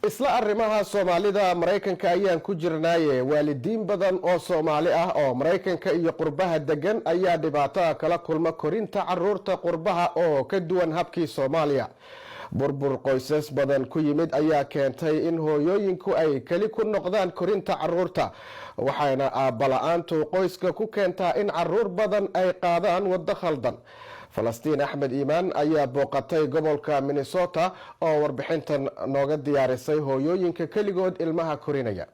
Isla arrimaha Soomaalida Maraykanka ayaan ku jirnaaye, waalidiin badan oo Soomaali ah oo Maraykanka iyo qurbaha degan ayaa dhibaato kala kulma korinta caruurta qurbaha oo ka duwan habkii Soomaaliya. Burbur qoysas badan ku yimid ayaa keentay in hooyooyinku ay keli ku noqdaan korinta caruurta, waxaana aabba-la-aantu qoyska ku keentaa in caruur badan ay qaadaan waddo khaldan. Falastiin Axmed Iimaan ayaa booqatay gobolka Minnesota oo warbixintan nooga diyaarisay hooyooyinka keligood ilmaha korinaya.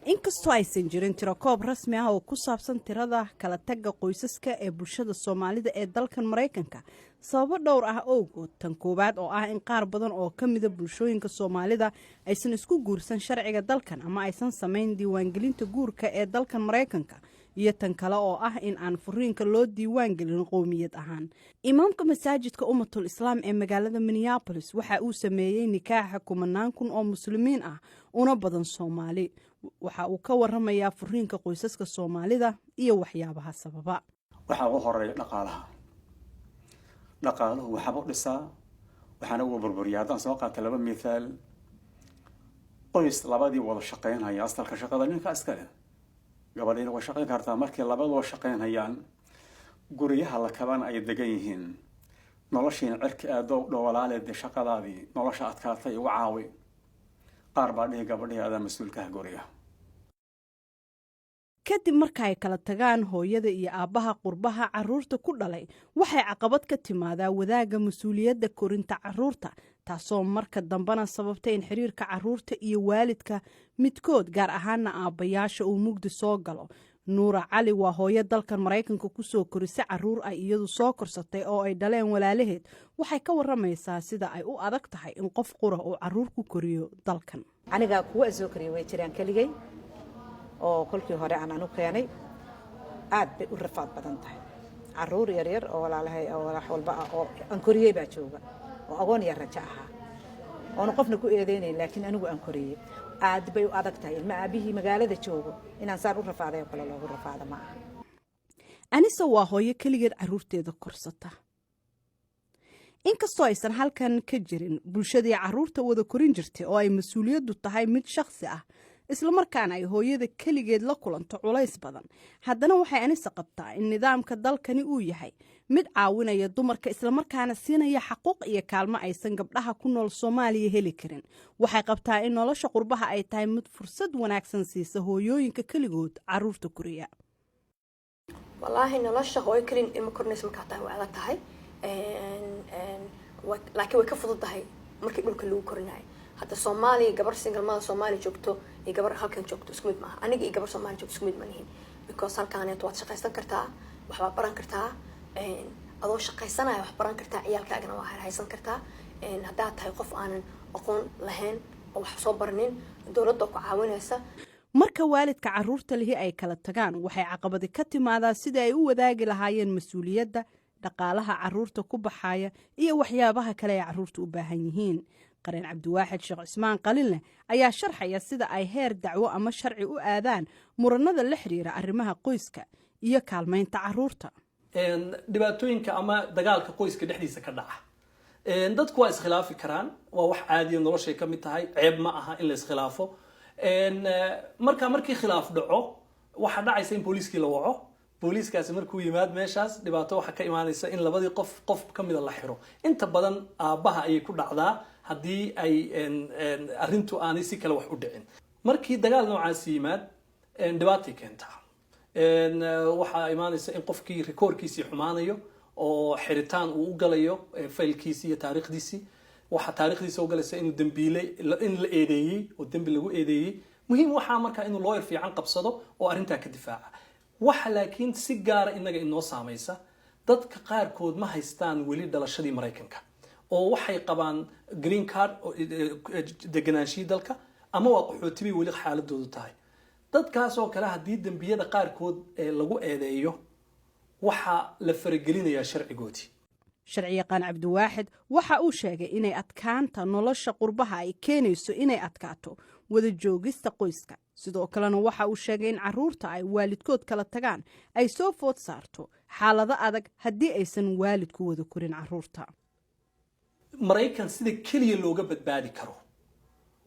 Inkastoo aysan jirin tirakoob rasmi ah oo ku saabsan tirada kala tagga qoysaska ee bulshada Soomaalida ee dalkan Maraykanka, sababo dhowr ah owgood, tan koowaad oo ah in qaar badan oo ka mida bulshooyinka Soomaalida aysan isku guursan sharciga dalkan ama aysan samayn diiwaangelinta guurka ee dalkan Maraykanka, iyo tan kale oo ah in aan furiinka loo diiwaan gelin qowmiyad ahaan. Imaamka masaajidka Ummatul Islaam ee magaalada Minneapolis waxa uu sameeyey nikaaxa kumanaan kun oo Muslimiin ah, una badan Soomaali. Waxa uu ka waramayaa furiinka qoysaska Soomaalida iyo waxyaabaha sababa. Waxaa ugu horeeya dhaqaalaha. Dhaqaaluhu waxba u dhisaa, waxaana uga burburiya. Haddaan soo qaata laba mithaal, qoys labadii wada shaqaynhaya, asalka shaqada ninka iska leh, gabadhiina way shaqayn kartaa. Markii labadoo shaqaynhayaan, guryaha la kabana ay degan yihiin, noloshiina cirka aado dhowalaale, dee shaqadaadii nolosha adkaatay igu caawi, qaar baa dhihi gabadhihii, "Adaa mas-uulkaha guriga." Kadib marka ay kala tagaan hooyada iyo aabbaha qurbaha caruurta ku dhalay, waxay caqabad ka timaadaa wadaagga mas-uuliyadda korinta caruurta, taasoo marka dambena sababta in xiriirka caruurta iyo waalidka midkood, gaar ahaana aabbayaasha, uu mugdi soo galo. Nuura Cali waa hooyo dalkan Maraykanka kusoo korisa caruur ay iyadu soo korsatay oo ay dhaleen walaalaheed. Waxay ka waramaysaa sida ay u adag tahay in qof qura uu caruur ku koriyo dalkan. Aniga kuwa soo koriyay way jiraan keligay oo kolkii hore aan anu keenay. Aad bay u rafaad badan tahay. Caruur yaryar oo walaalahay oo wax walba ah oo aan koriyey baa jooga, oo agoon iyo rajo ahaa, oona qofna ku eedeynayn, laakiin anigu aan koriyey. Aad bay u adag tahay ilma aabihii magaalada joogo inaan saan u rafaaday oo kale loogu rafaado ma aha. Anise waa hooyo keligeed caruurteeda korsata. Inkastoo aysan halkan ka jirin bulshadii caruurta wada korin jirtay oo ay mas-uuliyaddu tahay mid shakhsi ah, islamarkaana ay hooyada keligeed la kulanto culays badan, haddana waxay Anise qabtaa in nidaamka dalkani uu yahay mid caawinaya dumarka, islamarkaana siinaya xaquuq iyo kaalmo aysan gabdhaha ku nool Soomaaliya heli karin. Waxay qabtaa in nolosha qurbaha ay tahay mid fursad wanaagsan siisa hooyooyinka keligood caruurta koriya. Wallaahi, nolosha hooyo kelin ilmo korinaysa markaa tahay waa adag tahay, laakiin way ka fududahay markii dhulka lagu korinayo. Hadda Soomaaliya, gabar single mother Soomaaliya joogto iyo gabar halkan joogto isku mid maaha. Aniga iyo gabar Soomaaliya joogto isku mid ma nihin, because halkaaneeto waad shaqaysan kartaa, waxbaad baran kartaa. Adoo shaqaysanaya wax baran kartaa, ciyaalkaagana waa haysan kartaa. Haddaad tahay qof aanan aqoon lahayn oo wax soo baranin, dowladda ku caawinaysa. Marka waalidka caruurta lihi ay kala tagaan, waxay caqabadi ka timaadaa sidai ay u wadaagi lahaayeen mas-uuliyadda dhaqaalaha caruurta ku baxaya iyo waxyaabaha kale ay caruurta u baahan yihiin. Qareen Cabdiwaaxid Sheekh Cismaan Qalinleh ayaa sharxaya sida ay heer dacwo ama sharci u aadaan muranada la xiriira arrimaha qoyska iyo kaalmaynta caruurta. Dhibaatooyinka ama dagaalka qoyska dhexdiisa ka dhaca, dadku waa iskhilaafi karaan, waa wax caadiya, noloshay ka mid tahay, ceeb ma aha in la iskhilaafo. Marka markii khilaaf dhaco, waxaa dhacaysa in booliiskii la waco. Booliiskaasi markuu yimaad meeshaas, dhibaato waxaa ka imaanaysa in labadii qof qof ka mida la xiro. Inta badan aabbaha ayay ku dhacdaa haddii ay arrintu aanay si kale wax u dhicin. Markii dagaal noocaasi yimaad, dhibaatay keentaa. Waxaa imaanaysa in qofkii rikoorkiisii xumaanayo oo xiritaan uu u galayo faylkiisii iyo taariikhdiisii. Waxaa taariikhdiisa u galaysa inuu dembiile, in la eedeeyey oo dembi lagu eedeeyey. Muhiim waxaa markaa inuu lawyer fiican qabsado oo arrintaa ka difaaca waxa. Laakiin si gaara innaga inoo saamaysa, dadka qaarkood ma haystaan weli dhalashadii Maraykanka oo waxay qabaan green card, deganaanshihii dalka, ama waa qaxooti bay weli xaaladoodu tahay. Dadkaas oo kale haddii dembiyada qaarkood lagu eedeeyo, waxaa la faragelinayaa sharcigoodii. Sharciyaqaan Cabdiwaaxid waxa uu sheegay inay adkaanta nolosha qurbaha ay keenayso inay adkaato wada joogista qoyska. Sidoo kalena waxa uu sheegay in caruurta ay waalidkood kala tagaan ay soo food saarto xaalado adag haddii aysan waalidku wada korin caruurta. Maraykan sida keliya looga badbaadi karo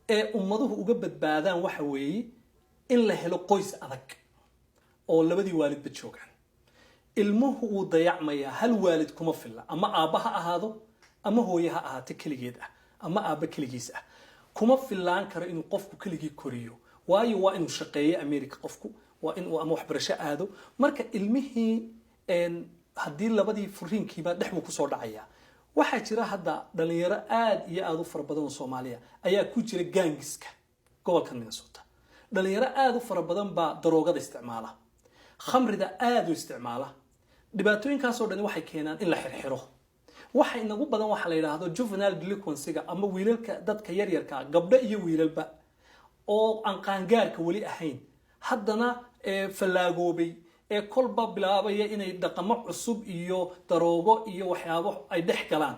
Ee ummaduhu uga badbaadaan waxa weeye in la helo qoys adag oo labadii waalidba joogaan. Ilmuhu wuu dayacmayaa. Hal waalid kuma filla, ama aabba ha ahaado ama hooye ha ahaato keligeed ah ama aabba keligiis ah, kuma fillaan karo inuu qofku keligii koriyo, waayo waa inuu shaqeeyo America qofku, waa inuu ama waxbarasho aado. Marka ilmihii haddii labadii furiinkiiba dhex buu kusoo dhacayaa. Waxaa jira hadda dhalinyaro aad iyo aada u fara badan oo Soomaaliya ayaa ku jira gangs-ka gobolka Minnesota. Dhalinyaro aada u fara badan baa daroogada isticmaala, khamrida aada u isticmaala. Dhibaatooyinkaasoo dhani waxay keenaan in la xirxiro. Waxa inagu badan waxa la yidhaahdo juvenile delinquency-ga, ama wiilalka dadka yaryarka, gabdho iyo wiilalba, oo aan qaangaarka weli ahayn, haddana fallaagoobay ee kolba bilaabaya inay dhaqamo cusub iyo daroogo iyo waxyaabo ay dhex galaan.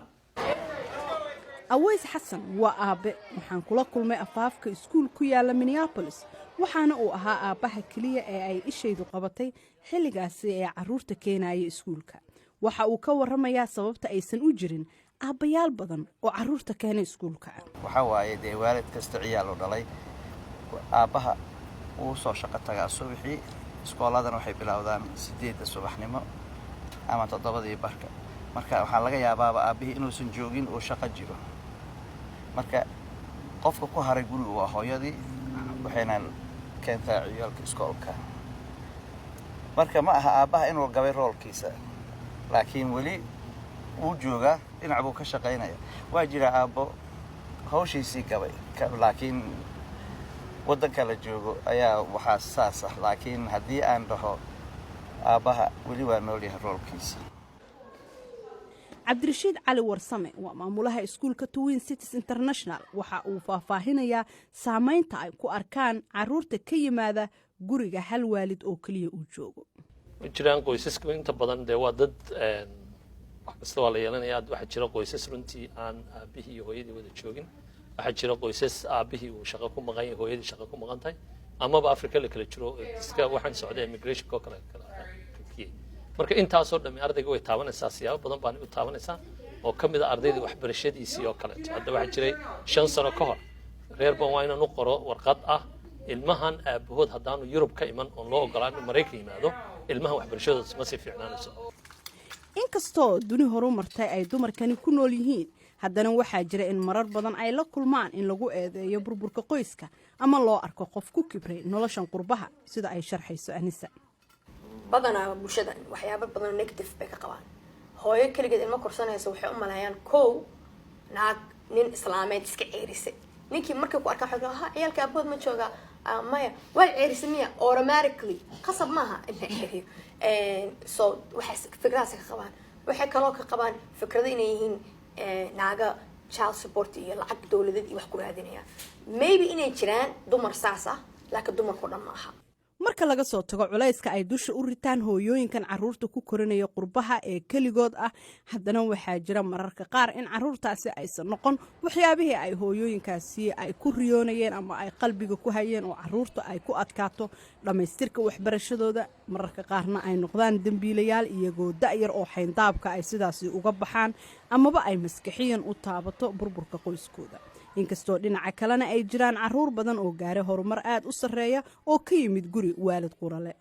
Aweys Xasan waa aabe. Waxaan kula kulmay afaafka iskuul ku yaala Minneapolis, waxaana uu ahaa aabbaha keliya ee ay ishaydu qabatay xilligaasi ee carruurta keenaya iskuulka. Waxa uu ka warramayaa sababta aysan u jirin aabbayaal badan oo carruurta keena iskuulka. Waxaa waaye, dee, waalid kasta ciyaal u dhalay, aabbaha wuu soo shaqo tagaa subaxii. Iskooladana waxay bilowdaan 8-da subaxnimo ama 7-dii barka. Marka waxaa laga yaabaaba aabbihii inuusan joogin, uu shaqo jiro. Marka qofka ku haray guriga waa hooyadii, waxayna keentaa ciyaalka iskoolka. Marka ma aha aabbaha inuu gabay role-kiisa, laakiin weli wuu joogaa, dhinac buu ka shaqaynaya. Waa jira aabbo hawshiisii gabay, laakiin waddanka la joogo ayaa waxaa saas ah. Laakiin haddii aan dhaho, aabbaha weli waa nool yahay role-kiisa. Cabdirashiid Cali Warsame waa maamulaha iskuulka Twin Cities International. Waxa uu faahfaahinayaa saameynta ay ku arkaan caruurta ka yimaada guriga hal waalid oo keliya uu joogo. Ma jiraan qoysasku inta badan, dee, waa dad wax kasta waa la yeelanaya. Waxaa jira qoysas runtii aan aabihii iyo hooyadii wada joogin. Waxaa jira qoysas aabihii uu shaqo ku maqan yahay, hooyadii shaqo ku maqan tahay, amaba Africa la kala jiro, iska waxaan socday immigration oo kale kala kiyey. Marka intaasoo dhami ardayga way taabanaysaa, siyaabo badan baan u taabanaysaa, oo ka mid a ardayda waxbarashadiisii oo kaleeto. Hadda waxaa jiray 5 sano ka hor reer ban waa inaan u qoro warqad ah ilmahan aabahood haddaanu Yurub ka iman oon loo ogolaan inuu Maraykan yimaado, ilmahan waxbarashadooda ma sii fiicnaanayso. Inkastoo duni horu martay ay dumarkani ku nool yihiin, haddana waxaa jira in marar badan ay la kulmaan in lagu eedeeyo burburka qoyska ama loo arko qof ku kibray noloshan qurbaha, sida ay sharxayso Anisa. Badanaa bulshada waxyaabo badan negative bay ka qabaan. Hooyo keligeed ilmo korsanaysa waxay u maleeyaan kow naag nin islaameed iska ceerisay. Ninkii markay ku arkaan waxay, "Ha, ciyaalka aabahood ma jooga?" "Maya." "Waa ceerisay miya?" Automatically qasab maaha in la ceeriyo. So waxay fikradaas ka qabaan. Waxay kaloo ka qabaan fikrado inay yihiin naaga child support iyo lacag dowladeed iyo wax ku raadinaya. Maybe inay jiraan dumar saas ah, laakiin dumarku dhan ma aha. Marka laga soo tago culayska ay dusha u ritaan hooyooyinkan caruurta ku korinaya qurbaha ee keligood ah, haddana waxaa jira mararka qaar in caruurtaasi aysan noqon waxyaabihii ay hooyooyinkaasi ay ku riyoonayeen ama ay qalbiga ku hayeen, oo caruurta ay ku adkaato dhammaystirka waxbarashadooda, mararka qaarna ay noqdaan dembiilayaal iyagoo da'yar oo xayndaabka ay sidaasi uga baxaan, amaba ay maskaxiyan u taabato burburka qoyskooda. Inkastoo dhinaca kalena ay jiraan caruur badan oo gaaray horumar aad u sarreeya oo ka yimid guri waalid qurale.